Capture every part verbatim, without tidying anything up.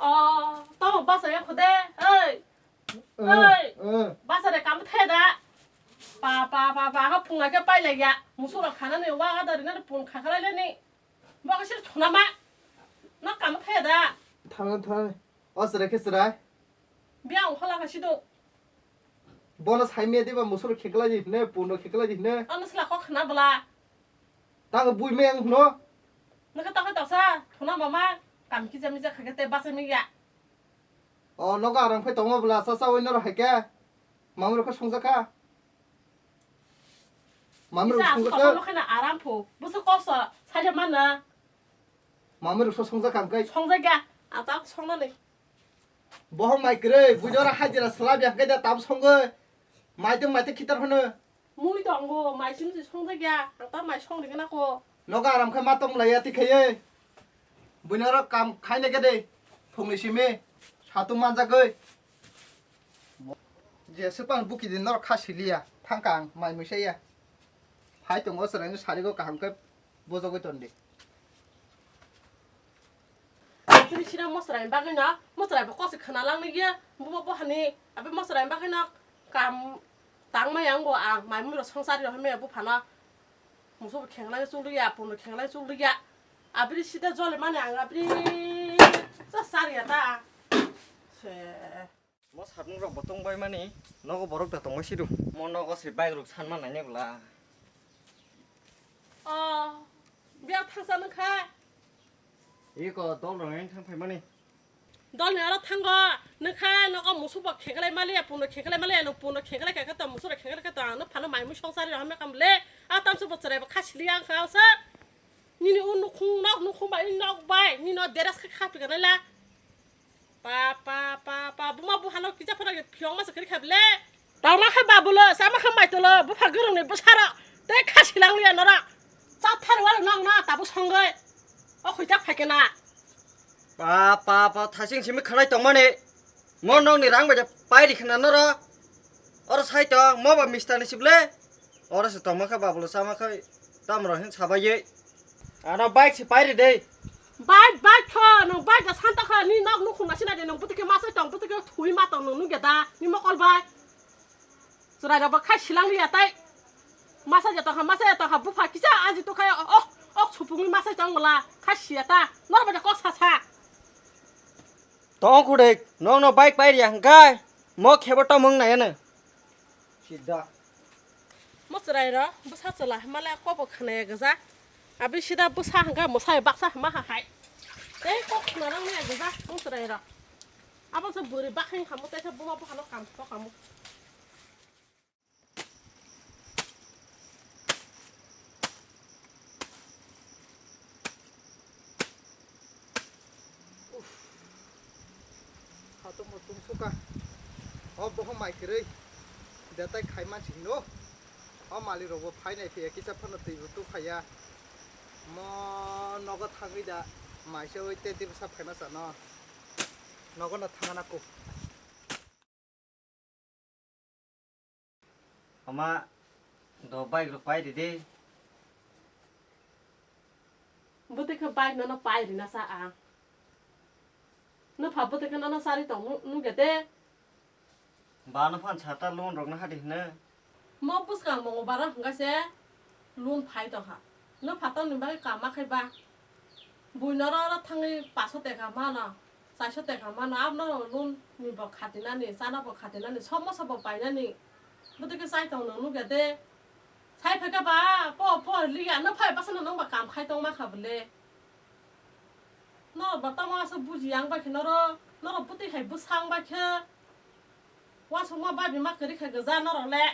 O, tamo basa ya khude. Oi. Eh, oi. Eh. Basa re kam the da. Pa, pa, pa, pa, ha phunga ke pai le ya. Musu ro khana ni wa ga dari na pun kha khala le ni. Bo ka sir thuna ma. Na kam the da. Thana, thana. O sere khe sere. Bia ang khola ka sido. Bono sai me diba musu ro kheklai di ne, pun ro kheklai di ne. Ano sila kok khna bla. Tang bui me ang no. Naka tokhe toksa, thuna mama, kam kija mija khake te basa miya. O, nogo aram khai tongma bwla, cha cha oi norok hai khe. Mami rok khe songjakha. Mami rok songjakha. Isa, aswk tongma khe na aram pho. Bwswk kosto, saja mana. Mami rok so songjakha am kai. Songjakya, atak songnani. Bohong mai kwrwi, buino ora hajira swlap ya khe da tam songwi. Maitung maitung khitar hono. Mui tongo, mai sim si songjakya, ang ta mai song rigena ko. Nogo aram khai ma tong laiya ti khaiye. Buino oro kam khaina khe de, phungni simi, satung manjagwi. Je sepan buki din norok kha siliya, thangka ang mai muisaya. Hai tongo chwraino sarigo kaham khe bojogwi tondi. Chini sira mosra ni bagwi no, mosra bo kosi khana lang ni ye, bo bo hani, abi mosra ni bagwi no kam tang ma yang bo ang, mai mui ro songsari ro me bo phano. Musu bo khenglai chulri ya, pun khenglai chulri ya. Abri sida jole mani ang abri sa sari ya ta. Se. Mo satmung rok bo tong bai mani, nogo borok da tong bai sidu. Mo nogo se bike rok san ma nai ne bla. O, biya thangsa nang kha. Iko dol rok nang thang phai mani. Dol ni aro thango, nang kha nogo musu bo kheklai mali ya, puno kheklai mali ya, no puno kheklai kha to musu rok kheklai kha to ano phano mai mui songsari rok hamya kam le. A tamse bo chwrai bo khasili ang kha sa. Nini o nukhung nok nukhung bai nok bai, nini o dress kha kha phi kha la. Pa, pa, pa, pa, buma buhano kisa phano phiyong masa kiri kha bile. Tama kha babulo, sama kha maitolo, bupha gurung ni bwsaro. Tei kha silang liya nora. Cha thar wal nang na tabu songoi. O khuita phai kena. Pa, pa, pa, thasing simi khalai tongmani. Mo nong ni rang bai pai ri khna noro. Oro sai tong, mo ba mister ni sible. Oro se tongma kha babulo sama kha tamro hin sabai ye. Ano bike se pairi de. Bike, bike kho, nwng bike da santa kha, ni nok nukhung na sina de, nwng bwtwi khe masai tong, bwtwi khe thui ma tong, nwng nugya da, ni mokol bai. Chwrai rok bo khai silang liya tai. Masa ya tong kha, masa ya tong kha, bupha kisa aji to khai, oh, oh, supungni masai tong bwla, khai siya ta, nor bai da kok sa sa. Tong khudek, nokno bike pai riya hwnkhe, mo khebo tomung nai ano. Sida. Mo chwrai rok bwsa chwla hwnmale kok bo khwnaya gwja. Abi sida bwsa hwnkhe mwsai baksa hwnma ha hai. Tei kok khwnarang nai gwja mo chwrai rok. Abo se bwrwi bakhai khamu tei se buma bukhano kam kok khamu. Uff. Hatung mutung suka. O boho mai kwrwi. Betai khai mansi hino. O mali rok bo phai nai phiya kisa phano twi bo tu phaiya. Mo nogo thangwi da maisa oi te tei bwsa phaima chano. Nogo no thangna kuk. Ama do bike rok pai ridi. Bwtwi khe bike nono pai rina sa ang. Nwpha bwtwi khe nono sari tong nu-, nugya de. Ba no phan sata loan rok no hadi hwnwi. Mo bwskang mongo bara hwnga se loan phai tongkha. Nwpha tamni bagwi kama khai ba. Buino oro oro thangwi paso teka mano, chaiso teka mano, abono loan ni bo khatinani, chana bo khatinani, somosa bo painani. Bwtwi khe chai tong nang nukya de. Sai phaikha ba, po, po, liya, nwphai bwsano nwng ba kam khai tong ma kha bwle. Norok ba tamo aswk buji yang bai khe norok, norok bwtwi hai bwsa wng bai khe. Uansukma bai bima kwrwi kha gwja norok le.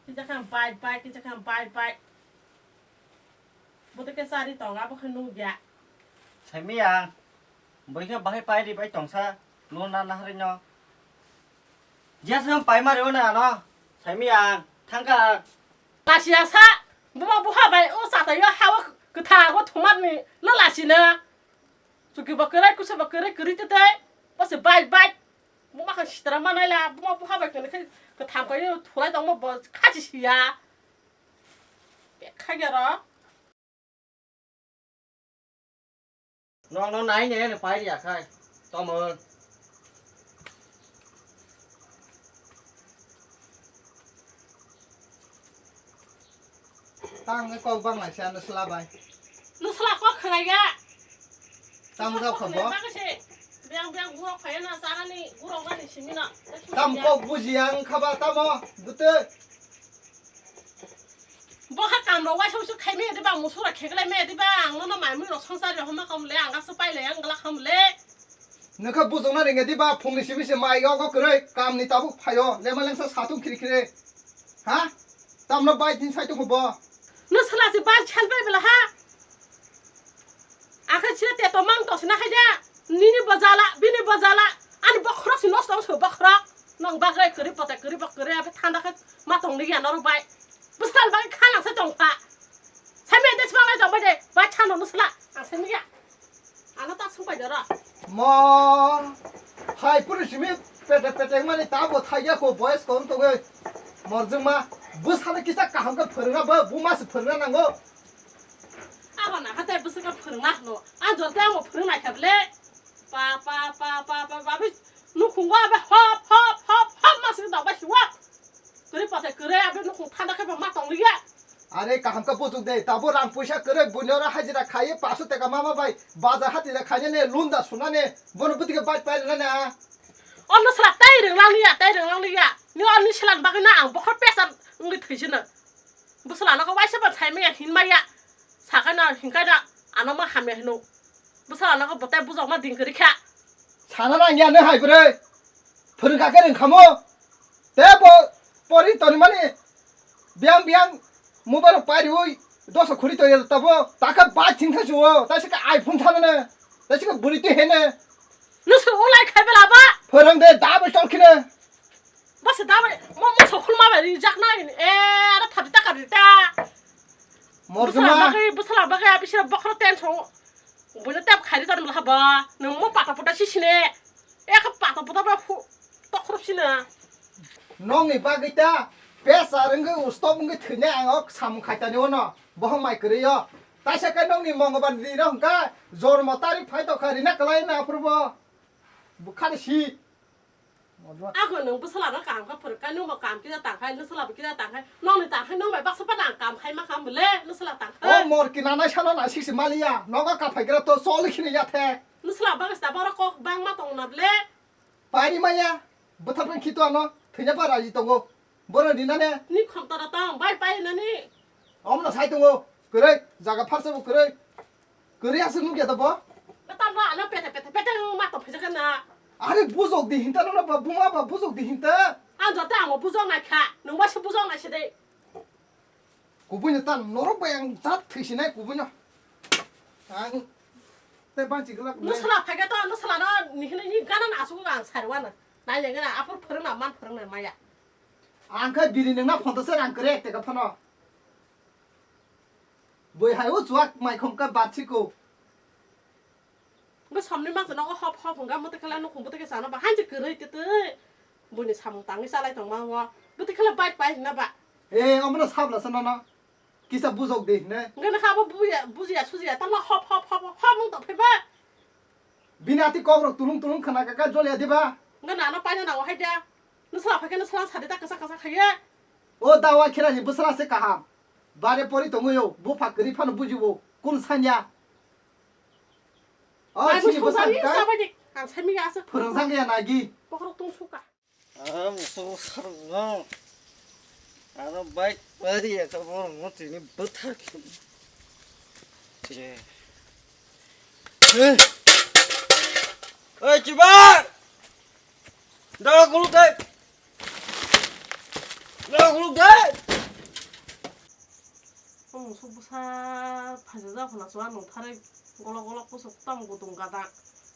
Kisa khe ang bike, bike, kisa khe ang bike, bike. Bwtwi khe chari tong, abo khe nukya. Saimiyang, bwrwi khe bahai pai ri bai tongsa, loan na naharino. Jesa paima reo na ano, saimiyang, thangka. Lasiya sa, buma buha bai o chataio hawa kwtha go thumatni lo lasina. Chuki bo kwrai, kusa bo kwrai, kwrwi tete. Bo se bike, bike. Buma kha sitra manai la, buma buha bai kwrwi khai kwtham kai thulai tongmo bo khachi siya. Khaigero. Nokno nai nai ani pai ya khai. Tomon. Tang kok bang lai sa no sla bai. No sla kok khwlai ya. Tam jok kha bo. Bang se. Bang bang gurok phai na sarani gurok bani simi na. Tam kok buji ang khaba tamo. Bute. Bo ha kam ro wai song su khai me de ba musura kheglai me de ba ang no mai mui ro song sa ri homa kam le ang ga su pai le ang gla kam le. Nokha bujokna ringya di ba phungni simi se mai ogo kwrwi kamni tabuk phaio lema lengsa satung khiri khiri. Ha? Tamno bai din sai tongkho bo. No sala si bai chal bai bela ha. Akhe chire te to mang to sina khaja. Nini bojala, bini bojala. Ani bokhorok si nosto so bokhorok. Nong bagrai kwrwi pote kwrwi bok kwrwi abe thanda khe ma tong liya norok bai. Bwsal bai khalang se tong pha. Sami de sibang lai tong bai de. Bai chano no sala. Ang sami ya. Ano ta sung pai dara. Mo hai puri simi pete pete mani ta bo thai ya ko boys kon to ge. Morjung ma bwsano kisa kaham ka phwrwngna bo buma se phwrwngna nango. Abo na hate bwswk ka phwrwngna hwno. Ang jor te amo phwrwng nai kha bele. Pa pa pa pa pa pa bi nukhung wa be hop hop hop hop ma se da ba shi wa. Kwrwi pathai kwrwi, aboni nukhung thanda khe bo ma tong liya. Are kaham khe bujuk de, tabo rang puisa kwrwi, buino oro hajira khaiwi paso teka mama bai bajar hati da khainani lunda sunani, bono bwtwi khe bike pai rwnani a. Ono sala tai rwng lang liya, tai rwng lang liya. Ni oni silan bagwi na ang bokhor pesar wngwi thwi sino. Bwsala no khe waisa ba sai maya hin maya. Sakai no hinkai no ano ma hamya hino. Bwsala no khe bwtai bujok ma ding kwrwi kha. Sana nang ya no hai bwrwi. Phwrwng kha khe rwng khamo. Te bo pori toni mani. Biyang biyang mobile pai riwi dosa khuri to tabo. Ta khe bai thing kha suo. Ta se khe iPhone sana ne. Ta se khe buri te hene. Nusu ulai khai bela ba. Phwrwng de da bai tol khine. Bwsa da bai, mo, mo sokhul ma bai rijak nai. Eh, ara thadi ta kari ta. Morjuma. Bwsala bagwi, bwsala bagwi, abisira bokhoro tension. Buino tep khairi tonmwla haba. Nwng mo pata puta si sine. Eka pata puta ba hu, tokhrup sina. Nokni bagwi ta, pesa rwngwi ustop wngwi thwinai ang o samung khaitani ono. Bohong mai kwrwi o. Taisa khe nokni mongobar ni rok hwnkha, jormo tarik phai tokha rina kwlai na aphuru bo. Bwkhani si. Ako nwng bwsala no kaham khe phwrwk kha, nwng bo kaham kisa tang khai, nwsala bo kisa tang khai, nokni tang khai, nwng bai baksa phano ang kaham khai ma kha bwle, nwsala tang khai. O mor kinanai sano naisik se maliya, nogo kaphai gra to choli khini ya the. Nwsala bagwi se da borok kok bangma tong na bwle. Pairi maya, bwtharpani khito ano, thwina pa raji tongo. Bono rinane. Ni khomtara tong, bai pai nani. Omno sai tongo, kwrwi, jaga pharsa bo kwrwi. Kwrwi aswk nukya da bo? Betam ba ano pete pete pete ma to phajak na. Are bujok di hinta no ba buma ba bujok di hinta. Ang joto ang bujok nai kha, nung ba se bujok nai se de. Kubui no tan norok bai ang jat thwi sinai kubui no. Ang te banchi glak. Nwsala phai khe to nwsala no ni hwnwi ni gana na asuk ang sari wana. Nai le gana aphur phwrwng na man phwrwng na maya. Ang khe biri nungna phantaso rang kwrwi ek teka phano. Bui hai o chuak mai khom ka bat siko. Bo somni mangsa nogo hop hop hwnga mwtwi khala nukhung bwtwi khe chana ba hainse kwrwi twi twi. Buini samung tangwi chalai tongma o. Bwtwi khala bike pai hwnna ba. E, omono sabla sa nono. Kisa bujok de hwnwi. Ngana kha bo buya, bujiya sujiya tamo hop hop hop hop hop wng tong phai ba. Bini ati kok rok tulung tulung khna kaka jolya diba? Ngana ano paina nango hai da. Nwsala phai khe nwsala sadi ta kasa kasa khaiya. O dawa khirani bwsala se kaham. Bare pori tongwi o, bupha kwrwi phano bujibo, kun sanya. O, mai sini musung bwsa sani kai. Sabai di, ang sai mi asa. Phwrwng sang ya nagi. Bokhorok tong suka. Ah, musung sarung no. Ano bike pari ya, kamu mau tini betak. Cie. Eh. Oi, Cibar! Dawa kuluk dai! Dawa kuluk dai! Omo sok bwsa phaisa jak phano chwla nung tharwi golok golok kusuk tamo kutung gada.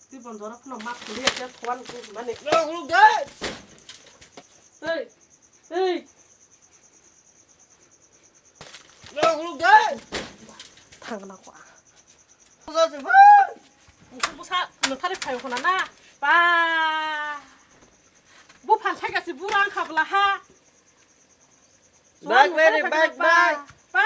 Twi bon jora phano ma thuli ya khe thowan kuchumani. Dawa kuluk dai! Ei, ei. Dawa kuluk dai! Thangna kwa. Bwsa se phai. Bwsa, bwsa, notharwi phaio khna na? Ba. Buphan thaika se bura wngkha bwla ha. Bike bai re, bike bai. Ba.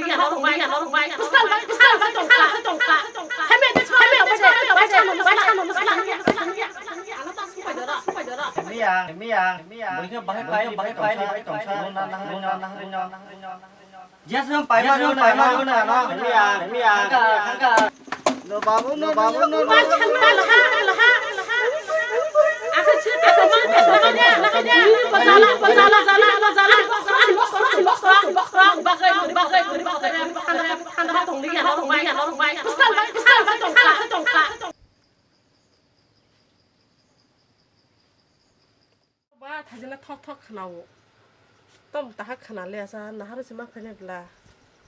Miyang, miyang. Jeswng paima rw na, no, miyang, miyang. No, babu, no, babu, no, babu. Ba thajina thok thok khwnao. Tamo taha khwnale asa nahar se ma khainai bla.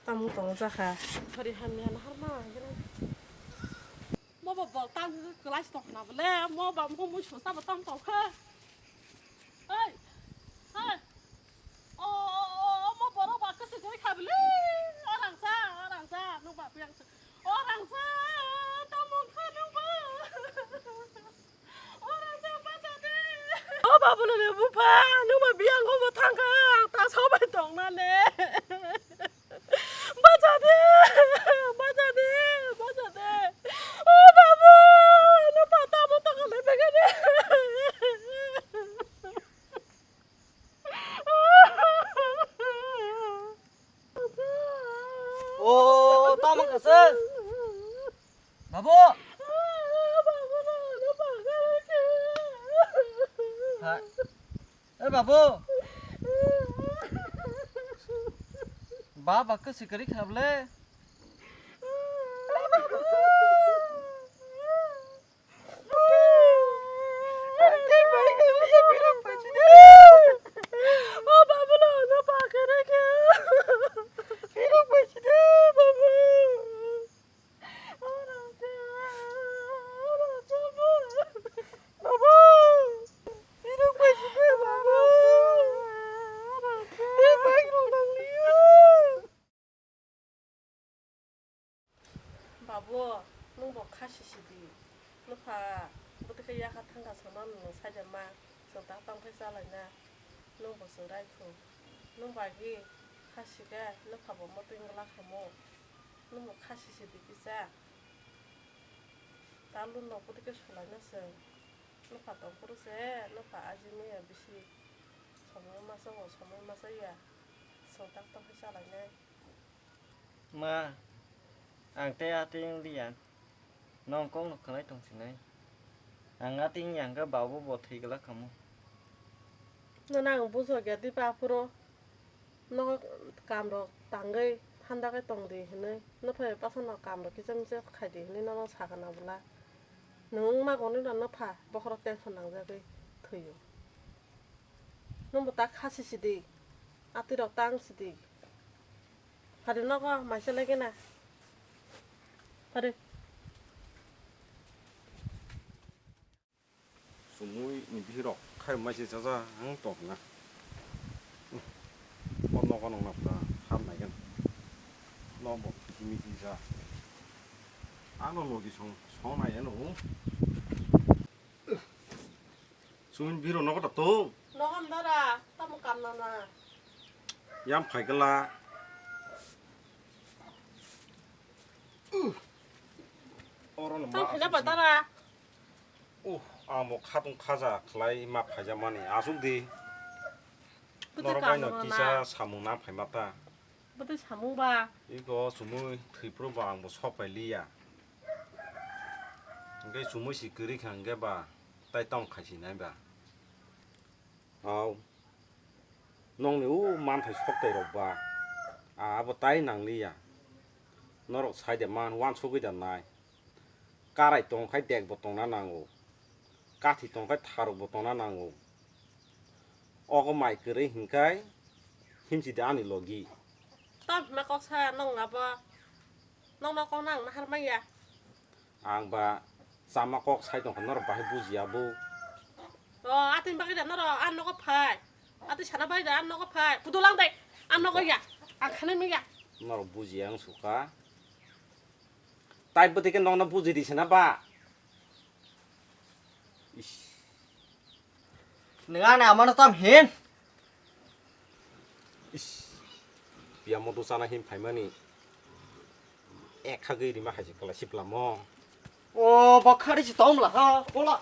Tamo tong jakha. Thori hamya nahar ma gana. Mo bo bol tam class tong khna bole. Mo ba mo mo sosa ba tam tong kha. Hey. Hey. O, o, o, o, mo borok ba kwswk gwi kha bole. Arang sa, arang sa. Nung ba piang sa. Arang sa. Tamo kha nung ba. O Raja, bacha de. O babu no le bupha, nung ba biyang go bo thang kha, ang ta sobai tong na le. Bacha de, bacha de, bacha de. O babu, no pata mo to kale bega de. O, tamo kasa. Babu. Ha. Eh, babu. Baba, kasi kari khablai. Babu, nwng bo kha sisidi. Nwpha bwtwi khe yakha thangkha samano nwng saida ma, chwng ta tongthai chalaina. Nwng bo chwng raikhu. Nwng bai khe kha sika, nwpha bo motwi wngla khamu. Nwng bo kha sisidi kisa. Ta lun rok bwtwi khe sulaina chwng. Nwpha tongphuru se, nwpha ajimaya bisi. Somoi masa o, somoi masa ya. Chwng ta tongthai chalainai. Ma, ang tei atwng liya, nong kok no khwnai tong sinai. Ang atwng yang khe babu bo thwi glak khamu. Nono ang bujok ya di ba phuru, nogo kam rok tangwi phanda khe tong di hinwi, nophai bwsano kam rok kisa misa khai di hinwi nono sakha na bwla. Nwng wngma gonwi no nophai bokhorok tension nangjagwi thwio. Nwng bo ta kha sisidi, atwi rok tang sidi. Phari nogo maisa lagi na. Phari. Sumui ni bihirok khai maisa jaja ang tong na. O nogo nong napta ham nai gana. Nobo kimi kisa. Ano logi song song nai ano. Sumui ni bihirok nogo ta tong. Nogo ndara tamo kam nana. Yang phai gala. Oro no. Tang ma phina aswk patara. Uh, ang bo khatung khaja khlai ma phaijak mani aswk di. Bwtwi norok bai no kam kisa na. Samung na phai ma ta. Bwtwi samung ba. Iko sumui thwi phuru bo ang bo sok pai liya. Hwnkhe sumui si kwrwi kha hwnkhe ba tai tong khai si nai ba. Au. Nongni o manthai soktai rok ba. A, abo tai nang liya. Norok sai de man uansugwi da nai. Karai tong khai dek bo tongna nango. Kathi tong khai tharok bo tongna nango. Ogo mai kwrwi hinkai himchi de ani logi. Tam hima kok sa nong abo. Nong no kok nang nahar maya. Ang ba chama kok sai tong kha norok bahai bujiya bo. O, atwng bagwi da norok, a nogo phai. Atwng sana bagwi da, a nogo phai. Kudu lang dai. A nogo ya. Ang khanai maya. Norok bujiya ang suka. Tai bwtwi khe nokno bujidi sana ba. Ish. Nwng ani amano tam hin? Ish. Piya moto chana hin phaimani. Ek khagwi rima hai se kwla siplamo. O, bo khari se tongmla ha, bola.